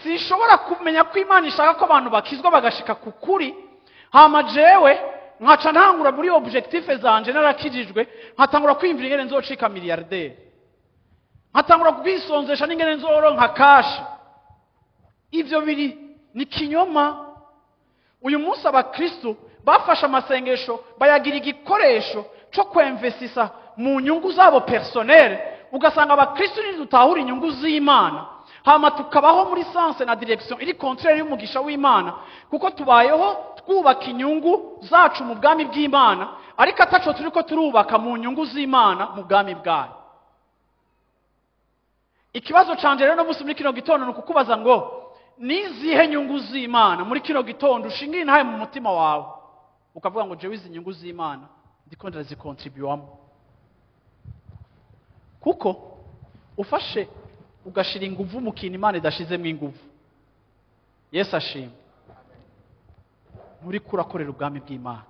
Sinshobora kumenya ko Imana ishaka ko abantu bakizwa bagashika ku kuri, hama jewe nkaca ntangura muri objectif zanje narakijijwe, nkatangura kwiyumvira ingene nzocika milliardaire, nkatangura kwisonzesha n'ingene nzoronka cash. Ivyo biri ni kinyoma. Uyu munsi abakristo bafashe amasengesho bayagira igikoresho cyo kwemvesisa mu nyungu zabo personnel. Ugasanga abakristo ntidutahura inyungu z'Imana, hama tukabaho muri sens na direction iri contraire y'umugisha w'Imana, kuko tubayeho twubaka inyungu zacu mu bwami bw'Imana, ariko ataco turiko turubaka mu nyungu z'Imana mu bwami bwayo. Ikibazo canje rero no munsi muri kino gitondo ni ukukubaza ngo nizihe nyungu z'Imana muri kino gitondo ushingiye intahe mu mutima wawe, ukavuga ngo jewe izi nyungu z'Imana ndiko ndazikontribuwamo. Kuko ufashe ugashira inguvu mu kintu Imana idashizemo inguvu, Yesu ashimwe, nturiko urakorera ubwami bw'Imana.